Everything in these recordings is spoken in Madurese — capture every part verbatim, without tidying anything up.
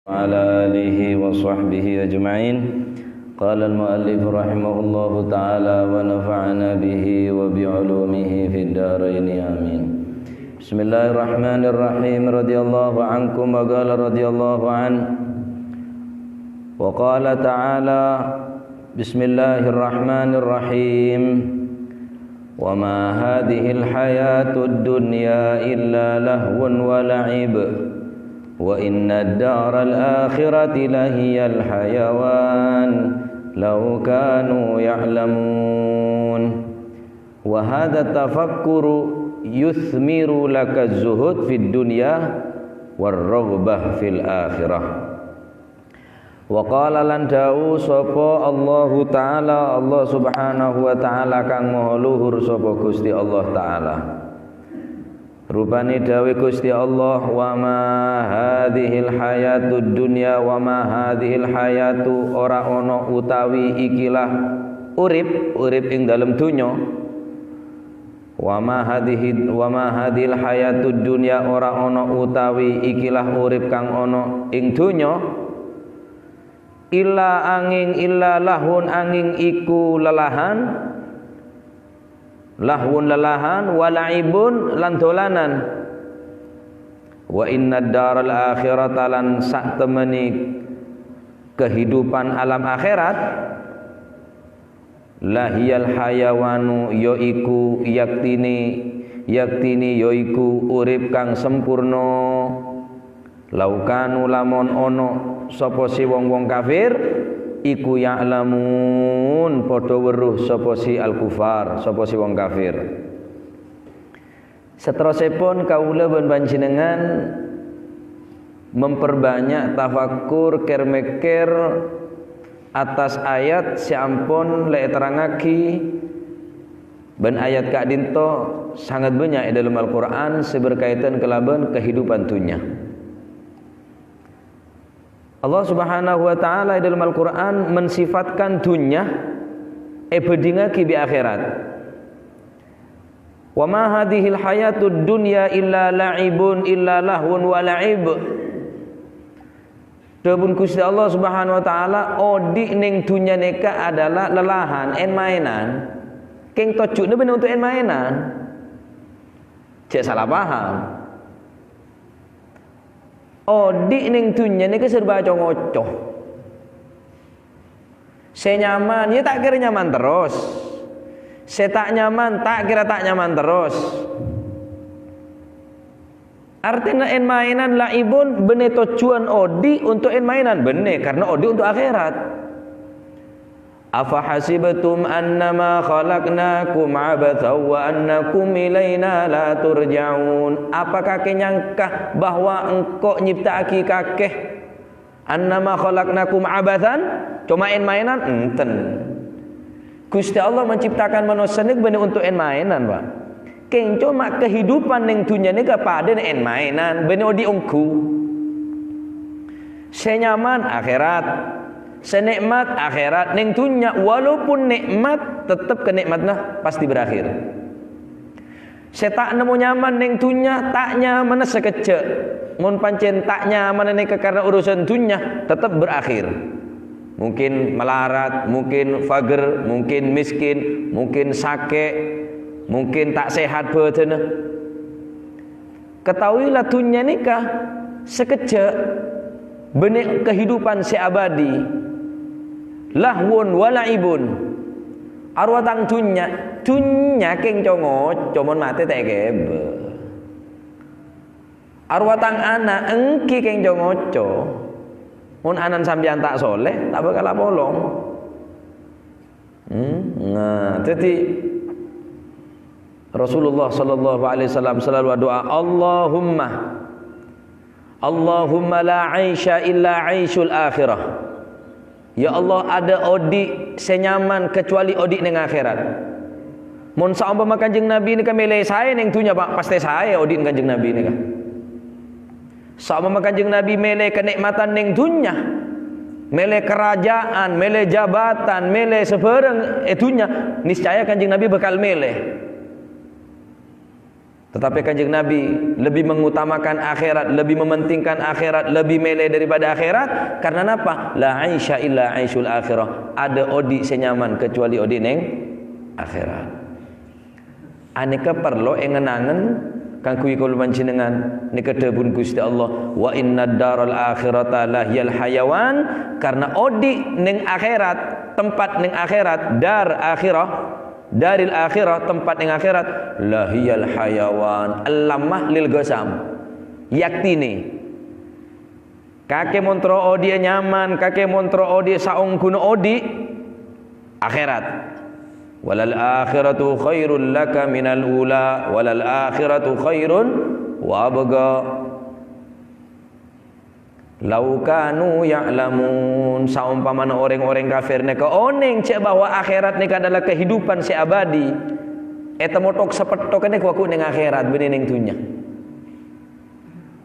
وعلى آله وصحبه أجمعين. قال المؤلف رحمه الله تعالى ونفعنا به وبعلومه في الدارين آمين. بسم الله الرحمن الرحيم. رضي الله عنكم وقال رضي الله عنه. وقال تعالى، بسم الله الرحمن الرحيم. وما هذه الحياة الدنيا إلا لهو ولعب، وإن الدار الآخرة لهي الحيوان، لو كانوا يعلمون. وهذا التفكر يثمر لك الزهد في الدنيا والرغبة في الآخرة. Wa qala, lan dawuh sapa Allahu Ta'ala, Allah Subhanahu wa Ta'ala kang maha luhur sapa Gusti Allah Ta'ala. Rupane dawuh Gusti Allah, "Wa ma hadzihil hayatud dunya, wa ma hadzihil hayatu, ora ana utawi ikilah urip, urip ing dalem donya." Wa ma hadhihi, wa ma hadhil hayatud dunya, ora ana utawi ikilah urip kang ana ing donya, illa anging, illa lahun, anging iku lelahan, lahun lelahan, wa la'ibun lan dolanan. Wa innad daral akhirata, lan sak temene kehidupan alam akhirat, lahiyal hayawanu, yaiku yaktine, yaktine yaiku urip kang sampurna. Laukanu, lamon ono sapa si wong-wong kafir, iku ya'lamun, padha weruh sapa si al-kufar, sapa si wong kafir. Saterrossèpon, kaulâ bân panjhennengngan memperbanyak tafakkur, kèr-mèkkèr attas ayat sè ampon la èterrangngaghi, bân ayat ka'dinto sanget bânnya' è dâlem Al-Qur'an sè berkaitan kalabân kahidupan dhunnya. Allah Subhanahu wa Ta'ala è dâlem Al-Qur'an mensifatkan dhunnya, èbhândhingngaghi bi' akhèrat. "Wa ma hadzihil hayatud dunya illa la'ibun, illa lahwun wa la'ib." Dhâbuna Ghustè Allah Subhanahu wa Ta'ala, odi' neng dhunnya nèka adalah lelahan, èn-maènan. Kèng tojjhuwânna bânnè untuk èn-maènan. Jhâ' sala paham. Odi' neng dhunnya nèka serba co-ngoco. Sè nyaman, ya ta' kèra nyaman terros. Sè ta' nyaman, ta' kèra ta' nyaman terros. Artèna èn-maènan la'ibun bânnè tojjhuwân odi' untuk èn-maènan, bânnè, karena odi' untuk akhèrat. "Afa hasibtum annama khalaqnakum abatsan wa annakum ilaina la turja'un?" Apakah kè nyangka bahwa engko' nyipta'aghi kakè, "Annama khalaqnakum abatsan," coma èn-maènan? Enten. Ghustè Allah menciptakan manossa nèka bânnè untuk èn-maènan, Pak. Kèng coma kehidupan neng dhunnya nèka padâna èn-maènan, bânnè odi' ongghu. Sè nyaman, akhèrat. Sè nè'mat, akhèrat. Neng dhunnya, walaupun nè'mat, tettep kanè'matanna pasti berakhir. Sè ta' nemmo nyaman neng dhunnya, ta' nyamanna sakejjhâ'. Mon pancèn ta' nyamanna nèka karena urusan dhunnya, tettep berakhir. Mungkin malarat, mungkin fager, mungkin miskin, mungkin sakè', mungkin ta' sehat bhâdhânna. Ketahuilah, dhunnya nèka sakejjhâ', bânnè kehidupan sè abadi. Lahwun wa la'ibun. Arowa tang dhunnya, dhunnya kèng co-ngoco mon matè ta' èkèbâ. Arowa tang ana' èngghi kèng co-ngoco. Mon ana'na sampèyan ta' soleh, ta' bhâkal apolong. Hmm, nah, dhâddhi Rasulullah sallallahu alaihi wasallam selalu adu'a, "Allahumma, Allahumma la aisha illa aishul akhirah." Ya Allah, adâ' odi' sè nyaman kecuali odi' neng akhèrat. Mon saompama Kanjeng Nabi nèka mèlè saè neng dhunnya, Pak, pastè saè odi'na Kanjeng Nabi nèka. Saompama Kanjeng Nabi mèlè kanè'matan neng dhunnya, mèlè karaja'an, mèlè jabatan, mèlè sabârâng è dhunnya, niscaya Kanjeng Nabi bhâkal mèlè. Tetapi Kanjeng Nabi lebih mengutamakan akhirat, lebih mementingkan akhirat, lebih mele daripada akhirat. Karena napa? "La aisya illa aisyul akhirah." Adâ odi' sè nyaman kecuali odi' neng akhirat. Anèka parlo èngen-angen kaangghuy kaulâ panjhennengngan. Nèka dhâbuna Ghustè Allah, "Wa innad daral akhirata lahiyal hayawan," karena odi' neng akhirat, tempat neng akhirat, dar akhirah, daril akhirah, tempat neng akhirat, lahiyal hayawan, ellama lil ghasam. Yaktine. Kakè mon terro odi'â nyaman, kakè mon terro odi'â saongghuna odi', akhirat. "Walal akhiratu khairul laka minal ula, walal akhiratu khairun wa abqa." "Lau kanu ya'lamun." Saompamana orèng-orèng kafir nèka onèng cè' bahwa akhirat nèka adalah kehidupan sè abadi, ètemmo thok-sapetthok nèka ghu' neng akhirat, bânnè neng dhunnya.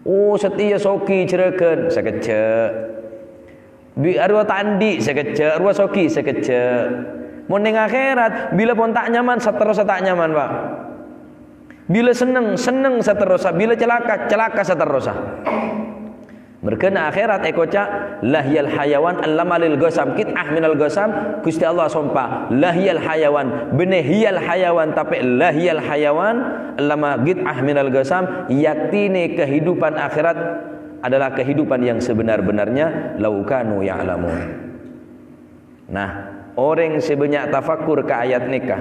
Oh, satèya soghi jhurâghân, sakejjhâ'. Bi' arowa ta' andi', sakejjhâ', arowa soghi, sakejjhâ'. Mon neng akhirat, bilâ pon ta' nyaman, saterrossa ta' nyaman, Pak. Bilâ senneng, senneng saterrossa. Bilâ calaka, calaka saterrossa. Merghâna akhirat èkoca', "Lahiyal hayawan, ellama lil ghasam, qit'ah minal ghasam." Ghustè Allah sompa, "Lahiyal hayawan," bânnè hiyal hayawan, tapè lahiyal hayawan, ellama qit'ah minal ghasam, yaktine kehidupan akhirat adalah kehidupan yang sebenar-benarnya, "Lau kanu ya'lamun." Nah, orèng sè bânnya' tafakkur ka ayat nèka,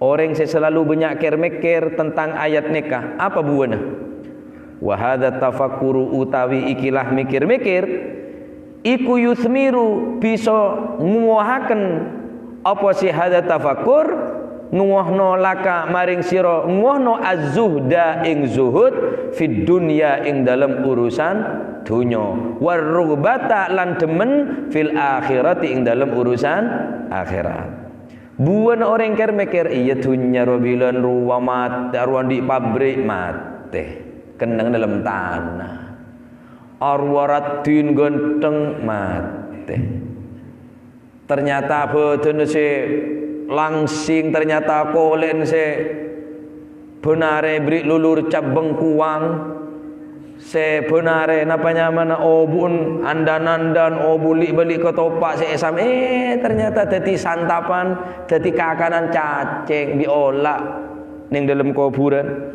orèng sè salalu bânnya' kèr-mèkkèr tentang ayat nèka, apa buwâna? "Wa hadza tafakkuru," utawi ikilah mèkkèr-mèkkèr, iku "yutsmiru," bisa ngowohaken apa sè hadza tafakkur, ngowohno laka maring sira, ngowohno az-zuhda ing zuhud, "fid dunya," ing dalem urusan dhunnya, "war rughbata," lan dhemen, "fil akhirati," ing dalem urusan akhirat. Buwâna orèng kèr-mèkkèr, iyâ dhunnya rowa bilân rowa matè, arowa andi' pabrik matè, kennengnga dalem tana. Arowa raddhin ghântheng matè. Ternyata bhâdhânna sè langsing, ternyata kolè'na sè bân arè èberri' lulur cab bengkuang, sè bân arè napa nyamana obu'en andan-andan, obu' li'-bâli' katopa' sè èsam-, eh, ternyata dhâddhi santapan, dhâddhi kakanan cacèng bi' ola' neng dâlem kobhurân.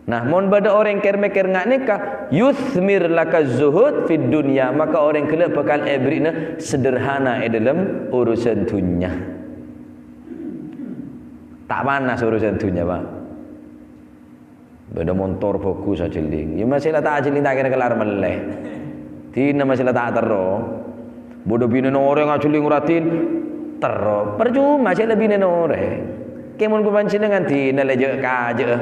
Nah, mon bâdâ orèng kèr-mèkkèr nga' nèka, "Yutsmir laka zuhud fid dunya," maka orèng ghellâ' bhâkal èberri'na sederhana è dâlem urusan dhunnya. Ta' panas urusan dhunnya, Pak. Bâdâ montor bhâghus ajhelling. Yâ, masè la ta' ajhelling, ta' kèra kellar mellè. Dina masè la ta' terro. Bâdâ binèna orèng ajhelling raddhin, terro. Parcoma sè la binèna orèng. Kèmon panjhennengngan dina la jâ'-kajâ'â.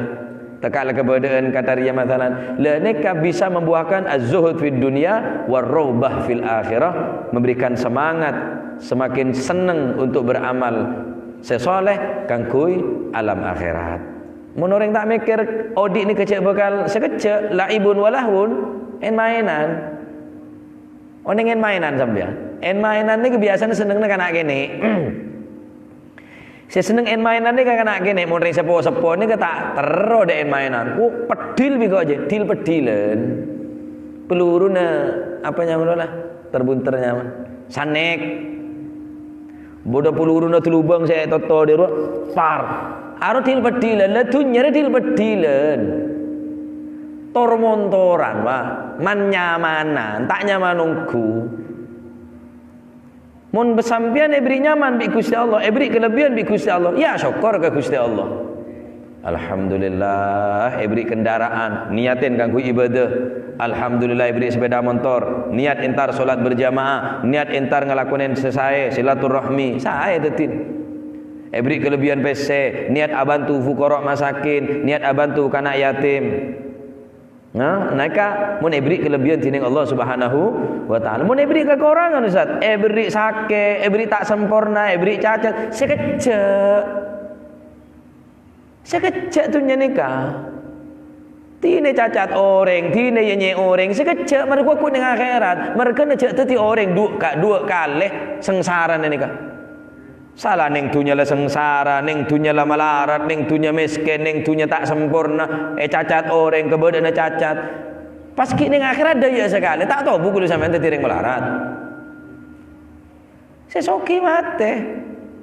Tèka' la kabâdâ'ân katarèya masalan. La nèka bisa membuahkan az-zuhud fid dunya war raghbah fil akhirah, memberikan semangat, semakin seneng untuk beramal sè sholeh kaangghuy alam akhirat. Mon orèng ta' mèkkèr odi' nèka jâ' bhâkal sakejjhâ', la'ibun wa lahwun, èn-maènan. Onèng èn-maènan sampèyan. Èn-maènan nèka biyasana sennengnga kana' kènè'. Sè senneng èn-maènan nèka kana' kènè', mon rèng seppo-seppo nèka ta' terro dâ' èn-maènan. Oh, peddhil bi' kok jâ, dhil-peddhilan. Peluruna, apa nyamana la? Ter-bunter nyamana. Sanèk. Bâdâ peluruna dâlubâng sè ètotto dâruwa, par. Aro dhil-peddhilan, la dhunnya rè dhil-peddhilan. Tor-montoran, Pak. Man-nyamanan, ta' nyaman ongghu. Mon sampèyan èberri' nyaman bi' Ghustè Allah, èberri' kalebbiyan bi' Ghustè Allah, yâ sokkor ka Ghustè Allah. Alhamdulillah, èberri' kendaraan, niyatin kaangghuy ibadah. Alhamdulillah, èberri' sepeda motor, niyat entar sholat berjamaah, niyat entar ngalakonè sè saè, silaturahmi, saè dhâddhina. Èberri' kalebbiyan pèssè, niyat abhânto fuqara masakin, niyat abhânto kana' yatim. Nah, nèka mon èberri' kalebbiyan dhinèng Allah Subhanahu wa Ta'ala. Mon èberri' kakorangan, Ustaz, èberri' sakè', èberri' ta' samporna, èberri' cacat, sakejjhâ'. Sakejjhâ' dhunnya nèka. Dina cacat orèng, dina yâ nyè' orèng, sakejjhâ', marè ghu' neng akhirat. Marghâna jâ' dhâddhi orèng du-, ka-, duwâ' kalè sangsarana nèka. Sala neng dhunnya la sangsara, neng dhunnya la malarat, neng dhunnya mèskèn, neng dhunnya ta' samporna, ècacat orèng, kabâdâ'ânna cacat. Pas ghi' neng akhèrat dâjâ sakalè, ta' tobu kulâ sampèyan dhâddhi rèng malarat. Sè soghi matè.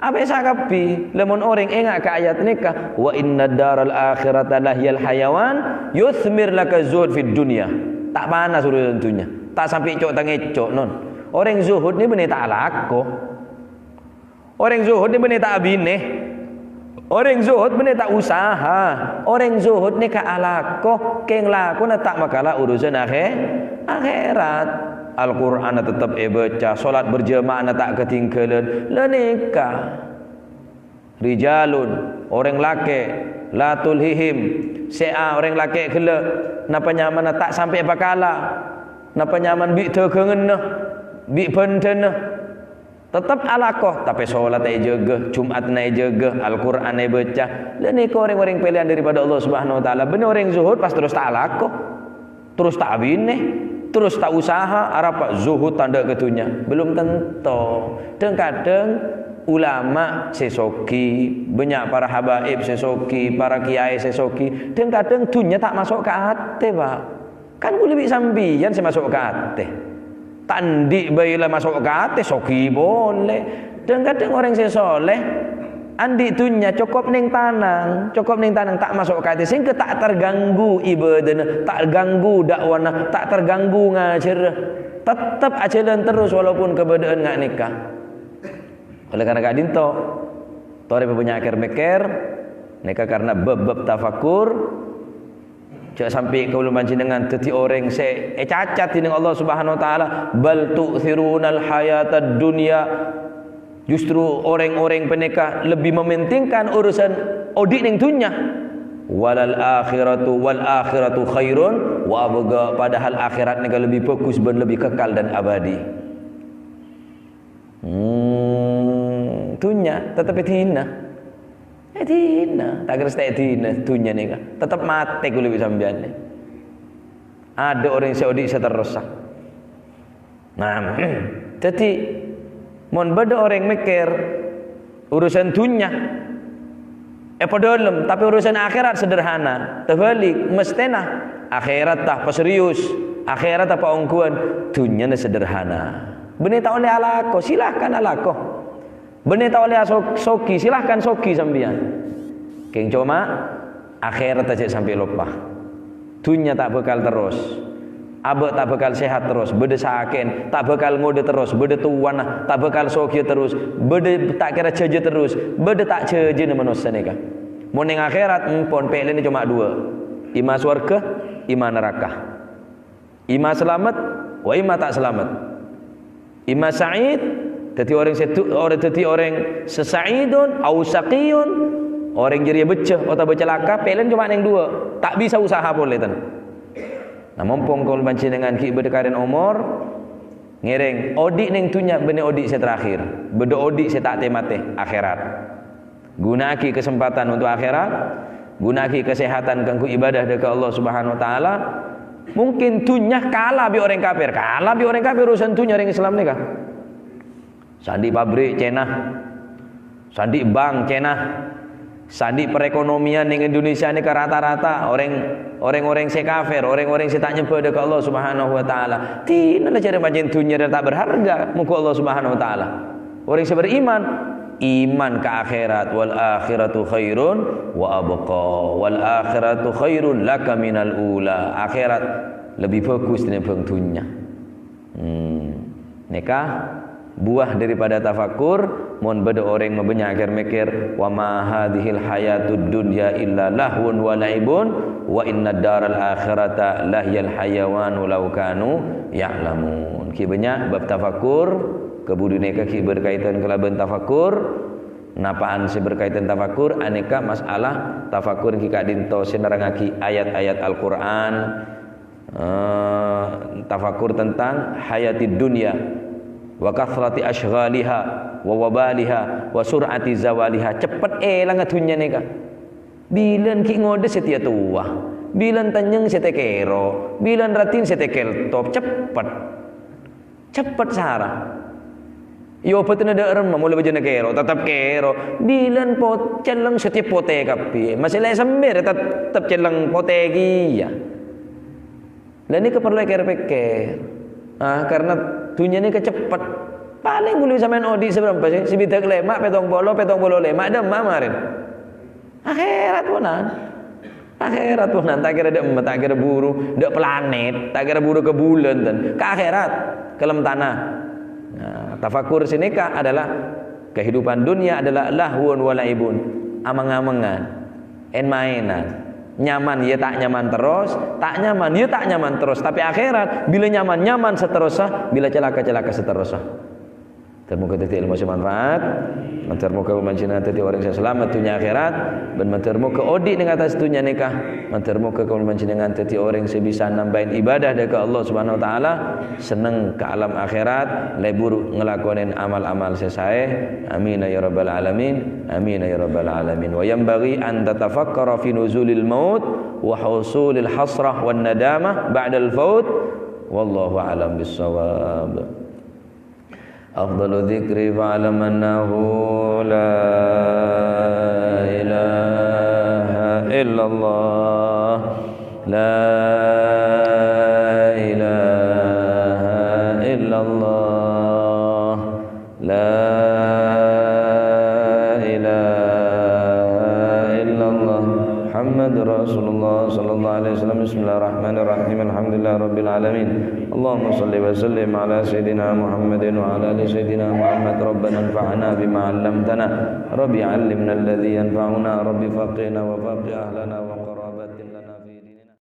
Apa sakabbhi? Lamon orèng enga' ka ayat nèka, "Wa inna daral akhirata lahiyal hayawan, yuthmir laka zuhud fid dunya." Ta' panas urusan dhunnya. Ta' sampè' co'-tangèco', non. Orèng zuhud nè bânnè ta' alako. Orèng zuhud nè bânnè ta' abinè. Orèng zuhud bânnè ta' usaha. Orèng zuhud nèka alako, kèng lakona ta' makala urusan akhè-, akhèrat. Al-Qur'anna tettep èbâca, sholat berjamaahna ta' katèngghâlân. La nèka. Rijalun, orèng lakè', la tulhihim, sè a-, orèng lakè' ghellâ', napa nyamana ta' sampè' pakala, napa nyamana bi' dhâghânganna, bi' bhândhâna. Tettep alako, tapè sholatta èjâgâ, Jum'atta èjâgâ, Al-Qur'an èbâca. La nèka orèng-orèng pèlèyan daripada Allah Subhanahu wa Ta'ala. Bânnè orèng zuhud pas terros ta' alako, terros ta' abinè, terros ta' usaha, arapa zuhud tandhâ ka dhunnya? Belum tentu. Dhâng-kadhâng ulama sè soghi, bânnya' para habaib sè soghi, para kiyaè sè soghi. Dhâng-kadhâng dhunnya ta' maso' ka atè, Pak. Kan kulâ bi' sampèyan sè maso' ka atè. Ta' andi' bhâi la maso' ka atè, soghi polè. Dhâng-kadhâng orèng sè soleh, andi' dhunnya cokop neng tanang, cokop neng tanang, ta' maso' ka atè, sehingga ta' terganggu ibadahna, ta' terganggu dakwahna, ta' terganggu ngajhârâ. Tettep ajhâlân terros walaupun kabâdâ'ân nga' nèka. Oleh karena ka'dinto, torè bânnya' kèr-mèkkèr, nèka karena bab-bab tafakkur, jhâ' sampè' kaulâ panjhennengngan dhâddhi orèng sè ècacat dhinèng Allah Subhanahu wa Ta'ala. "Bal tu'thirunal hayatad dunya." Justru orèng-orèng panèka lebbi mementingkan urusan odi' neng dhunnya. "Walal akhiratu, wal akhiratu khairun wa abqa." Padahal akhèrat nèka lebbi bhâghus bân lebbi kekal dan abadi. Hmm, dhunnya tettep èdina. Èdina, ta' kèra ta' èdina, dhunnya nèka. Tettep matè kulâ bi' sampèyan. Adâ' orèng sè odi' saterrossa. Nah, dhâddhi, mon bâdâ orèng mèkkèr urusan dhunnya èpadâlem, tapè urusan akhèrat sederhana. Tabâlik, mesthèna akhèratta paserius, akhèratta paongghuwân, dhunnyana sederhana. Bânnè ta' ollè alako, silahkan alako. Bânnè ta' ollè aso-, soghi, silahkan soghi sampèyan. Kèng coma, akhèrat jhâ' sampè' loppa. Dhunnya ta' bhâkal terros. Abâ' ta' bhâkal sehat terros, bâdâ sakè'na, ta' bhâkal ngodâ terros, bâdâ towana, ta' bhâkal soghi terros, bâdâ ta' kèra jhâjâ terros, bâdâ ta' jhâjâna manossa nèka. Mon neng akhèrat, empon pèlèna coma duwâ'. Imma sowarghâ, imma naraka. Imma salamet, wa imma ta' salamet. Imma sa'id, dhâddhi orèng sè du-, orè-, dhâddhi orèng sè sa'idun, au syaqiyun, orèng jârèya bhâjjhâ otabâ calaka, pèlèna coma neng duwâ', ta' bisa usaha polè, ten. Nah, mompong kaulâ panjhennengngan ghi' bâdâ karèn omor, ngèrèng, odi' neng dhunnya bânnè odi' sè terakhir, bâdâ odi' sè ta' tè-matè, akhèrat. Ghuna'aghi kasempadhân untuk akhèrat, ghuna'aghi kasèhadhân kaangghuy ibadah dâ' ka Allah Subhanahu wa Ta'ala. Mungkin dhunnya kala bi' orèng kafir, kala bi' orèng kafir urusan dhunnya orèng Islam nèka. Sè andi' pabrik Cèna, sè andi' bank Cèna, sè andi' perekonomian neng Indonesia nèka rata-rata orèng, orèng-orèng sè kafir, orèng-orèng sè ta' nyembhâ dâ' ka Allah Subhanahu wa Ta'ala. Dinala jârèya pancèn dhunnya rèya ta' berharga mongghu Allah Subhanahu wa Ta'ala. Orèng sè beriman, iman ka akhèrat, "Wal akhiratu khairun wa abqa, wal akhiratu khairun laka minal ula." Akhèrat lebbi bhâghus tènèmbhâng dhunnya. Hmm. Nèka buah daripada tafakkur, mon bâdâ orèng mabânnya' kèr-mèkkèr, "Wa ma hadzihil hayatud dunya illa lahwun wa la'ibun, wa inna daral akhirata lahiyal hayawanu law kanu ya'lamun." Ghi' bânnya' bab tafakkur, Kabudiyân nèka ghi' berkaitan kalabân tafakkur. Napa'an sè berkaitan tafakkur? Anèka masalah tafakkur ghi' ka'dinto sè nerrangngaghi ayat-ayat Al-Qur'an, eh, tafakkur tentang hayatid dunya, wa kathrati asyghaliha, wa wabaliha, wa sur'ati zawaliha. Ceppet èlangnga dhunnya nèka. Bilân ghi' ngodâ sè tèya towa, bilân tènyèng sè tèkèro, bilân raddhin sè tèkèltop, ceppet. Ceppet sara. Iyâ obâdhâna dâ' remma, molaè bâjâna kèro, tetep kèro. Bilân po-, cellèng satèya potè kabbhi. Masih la èsembèr, tetep cellèng potè kèya. Lah nèka parlo èkèr-pèkkèr. Ah, karena dhunnya nèka ceppet. Palèng bulâ sampèyan odi' sabârâmpa sih? Sabidhâk lèma', pèttong polo, pèttong polo lèma', dâ' emma' marèn. Akhèrat ponan. Akhèrat ponan, ta' kèra dâ' emma, ta' kèra buru dâ' planèt, ta' kèra buru ka bulân, ten. Ka akhèrat, ka alam tanah. Nah, tafakkur sè nèka adalah kehidupan dunia adalah lahwun wa la'ibun, ameng-amengan, èn-maènan. Nyaman, yâ ta' nyaman terros, ta' nyaman, yâ ta' nyaman terros. Tapè akhèrat, bilâ nyaman, nyaman saterrossa, bilâ calaka, calaka saterrossa. Ter-moghâ dhâddhi èlmo sè manfaat. Ter-moghâ kaulâ panjhennengngan dhâddhi orèng sè salamet dhunnya akhèrat. Bân ter-moghâ odi' neng attas dhunnya nèka. Ter-moghâ kaulâ panjhennengngan dhâddhi orèng sè bisa nambâi ibadah dâ' ka Allah Subhanahu wa Ta'ala. Senneng ka alam akhèrat. Lebur ngalakonè amal-amal sè saè. Amin ya rabbal alamin. Amin ya rabbal alamin. Wa yanbaghi an tatafakkara fi nuzulil maut wa husulil hasrah wan nadamah ba'dal faut. Wallahu a'lam bissawab. أفضل الذكر فاعلم أنه لا إله إلا الله. لا إله إلا الله. لا إله إلا الله. محمد رسول الله صلى الله عليه وسلم. بسم الله الرحمن الرحيم. الحمد لله رب العالمين. اللهم صل وسلم على سيدنا محمد وعلى آل سيدنا محمد. ربنا انفعنا بما علمتنا. رب علمنا الذي ينفعنا. رب فقهنا وفقه أهلنا وقضي